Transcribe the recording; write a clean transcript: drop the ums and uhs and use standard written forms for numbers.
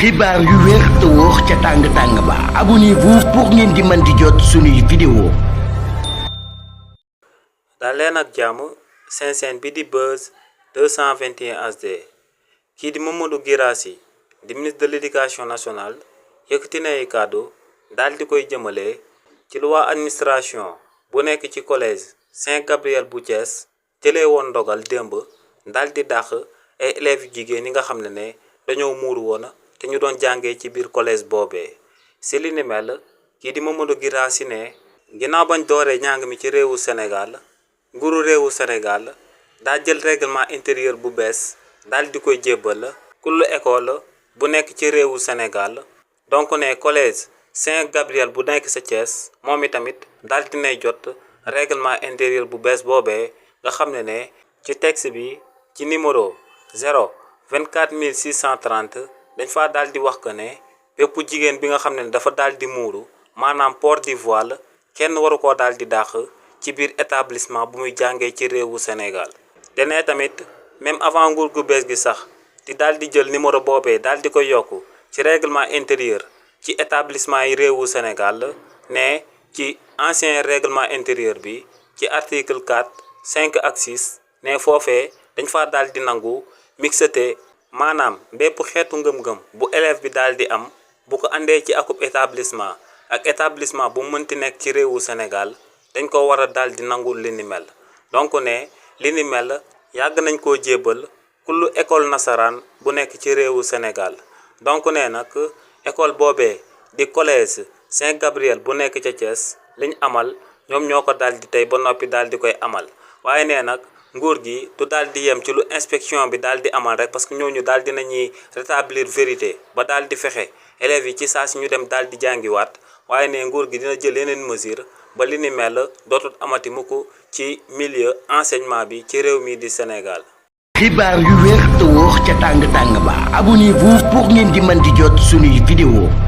xibaar yu wér te wóor ca tàng ba abonnez-vous pour ngeen di mën di jot suñuy vidéo. daal leen ak jàmm seen chaîne bi di Buzz 221 HD kii di Mamadou Guirassy di ministre de l'éducation nationale yëkkati na ay kàddu daal di koy jëmale ci loi administration bu nekk ci collège Saint-Gabriel bu Thiès jëlee woon ndogal démb daal di dàq ay élèves yu jigéen yi nga xam ne dañoo muuru woon te ñu doon jàngee ci biir collège boobee si li ni mel kii di Mamadou Guirassy ne ginnaaw bañ dooree njàng mi ci réewu Sénégal nguuru réewu Sénégal daa jël règlement intérieur bu bees daal di koy jébbal kullu école bu nekk ci réewu Sénégal donc ne collège Saint-Gabriel bu nekk sa Thiès moom itamit daal di nay jot règlement intérieur bu bees boobee nga xam ne ci texte bi ci numéro 0-24-630 dañ fa daal di wax que ne bépp jigéen bi nga xam ne dafa daal di muuru maanaam port du voile kenn waru koo daal di dàq ci biir établissement bu muy jàngee ci réewu Sénégal te ne tamit même avant nguur gu bees gi sax di daal di jël numéro boobee daal di koy yokk ci règlement intérieur ci établissement yi réewu Sénégal ne ci ancien règlement intérieur bi ci article 4 5 ak 6 ne foofee dañ fa daal di nangu mixité maanaam bépp xeetu ngëm-ngëm bu élève bi daal di am bu ko andee ci akub établissement ak établissement bu mënti nekk ci réewu Sénégal dañ ko war a daal di nangul li ni mel donc ne li ni mel yàgg nañ koo jébbal kullu école nasaraan bu nekk ci réewu Sénégal donc ne nag école boobee di collège Saint-Gabriel bu nekk ca Thiès liñ amal ñoom ñoo ko daal di tey ba noppi daal di koy amal waaye ne nag nguur gi du daal di yem ci lu inspection bi daal di amal rek parce que ñooñu daal di nañuy rétablir vérité ba daal di fexe élèves yi ci saa si ñu dem daal di jàngiwaat waaye ne nguur gi dina jël yeneen mesure ba li ni mel dootul amati mukk ci milieu enseignement bi ci réew mi di Sénégal. xibaar yu wér te wóor ca tàng ba abonnez-vous pour ngeen di mën di jot suñuy vidéo.